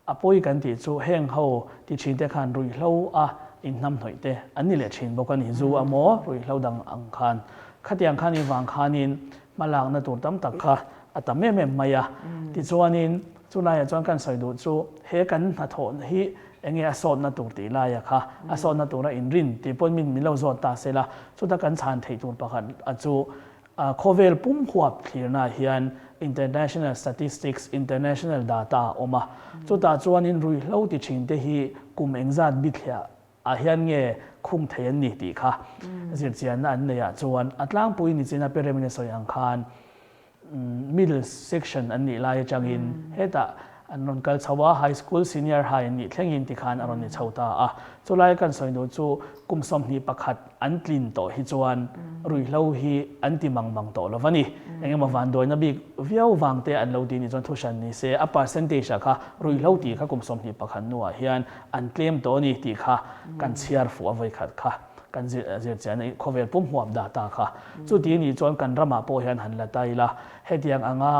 a pawi kan tih chu heng ho ti thin te khan ruihhlo a inhnamhnawih te an ni leh thin bawk a ni, zu a maw ruihhlo dang ang khan khatiang khan i vang khanin hmalakna tur tam tak kha a tam em em mai a. Tichuanin chulaiah chuan kan sawi duh chu he kan hnathawh hi enge a sawtna tur tih laia kha a sawtna tura inrin tih pawhin min min lo zawt ta se la, chuta kan chhan theih tur pakhat a chu khawvel pum huap thlirnaah hian international statistics, international data a awm a. Chutah chuanin ruihhlo ti thin te hi kum engzat bithliah ah hian nge khung thei an ni tih kha zirchianna an neih ah chuan a tlangpui ni chin a Pyramid a sawi ang khan middle section an nih lai atangin hetah an rawn kal chho a, high school, senior high an nih thlengin tikhan a rawn ni chho ta a. Chulai kan sawi duh chu kum 21 an tlin tawh hi chuan ruihhlo hi an ti mang mang tawh lo va ni. Engemaw vanduaina bik viau vang te an lo ti nih chuan thuhran ni se a percentage ah kha ruihhlo tih kha kum 21 hnuah hian an tlem tawh a ni tih kha kan chhiar fuh a vawikhat kha kan zirchian a khawvel pum huap data kha. Chuti nih chuan kan ramah pawh hian han la ta ila hetiang anga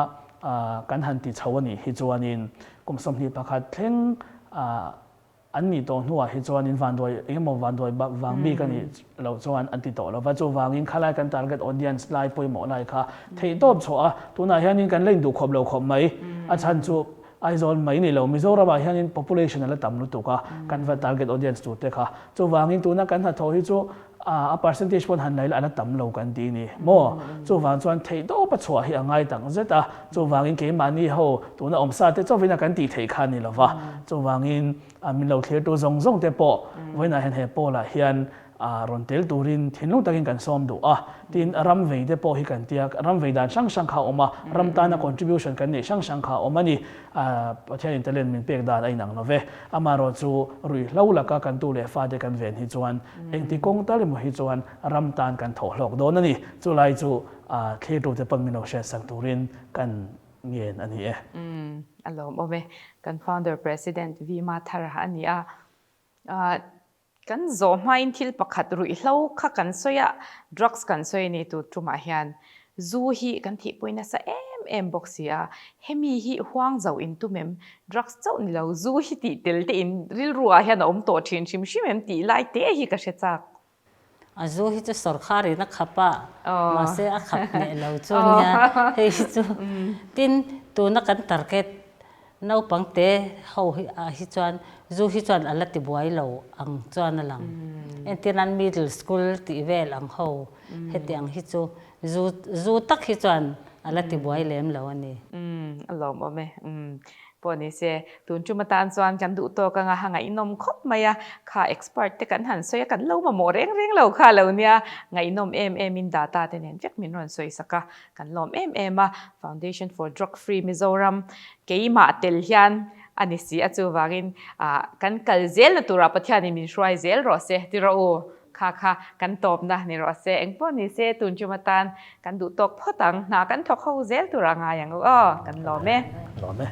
kan han ti chho a nih hi chuanin kum 21 thleng an nih tawh hnuah hi chuanin vanduai engemaw vanduai vang bik a nih loh chuan an ti tawh lo va. Chuvangin khalai kan target audience lai pawimawh lai kha theihtawp chhuah a, tunah hianin kan la induhkhawp lo khawp mai. A chhan chu Aizawl mai ni lo, Mizoramah hianin population a la tam lutuk a, kan va target audience tur te kha. Chuvangin tuna kan hnathawh hi chu A percentage pawn han la ila a la tam lo kan ti ni maw? Chuvang chuan theihtawp a chhuah hi a ngai tak zet a, chuvangin keimahni ho tuna awm sa te chauhin a kan tih theih kha a ni lova, chuvangin min lo thlirtu zawng zawng te pawh vawiinah hian he pawlah hian rawn tel turin thinlung takin kan sawm duh a, tin ram vei te pawh hi kan tia, ram vei dan hrang hrang kha a awm a, ram tana contribution kan neih hrang hrang kha a awm a ni. Pathianin talent min pek dan a inang lo ve. Amaherawhchu ruihhlo laka kan tu leh fate kan ven hi chuan engti kawng tal emaw hi chuan ram tan kan thawh hlawk dawn a ni. Chulai chu thlirtute pawn min lo hriatsak turin kan ngen a ni e. A lawmawm e. Kan founder President V Mathara a ni a. Kan zawh hmain thil pakhat ruihhlo kha kan sawi a, drugs kan sawi a ni tu tumah hian zu hi kan thihpui nasa em em bawk si a, hemi hi huang zo in tum em, drugs chauh ni lo zu hi tih tel te in rilru ah hian a awm tawh thin hrim hrim em tih lai te hi ka hre chak. A zu hi chu sawrkhar in a khap a, mahse a khap hneh lo chu nia hei hi chu tin tuna kan target Naupang te ho hi ah hi chuan zu hi chuan a la ti buai lo ang chuan a lang. Entir nan middle school tih vel ang ho heti ang hi chu zu zu tak hi chuan a la ti buai lem lo a ni. A lawmawm e. Pawh ni se, tun tum atan chuan kan duh tawk anga ha ngaihnawm khawp mai a, kha expert te kan han sawi a, kan lo mamawh reng reng lo kha lo nia, ngaihnawm em em in data te nen vek min rawn sawi sak a. Kan lawm em em a, Foundation for Drug Free Mizoram keimah tel hian a ni si a, chuvangin kan kal zelna turah Pathianin min hruai zel rawh se ti rawh u, kha kha kan tawpna ni rawh se, engpawh ni se tun tum atan kan duh tawk phawt ang, hna kan thawk ho zel turah ngai ang u aw, kan lawm e. Lawm e.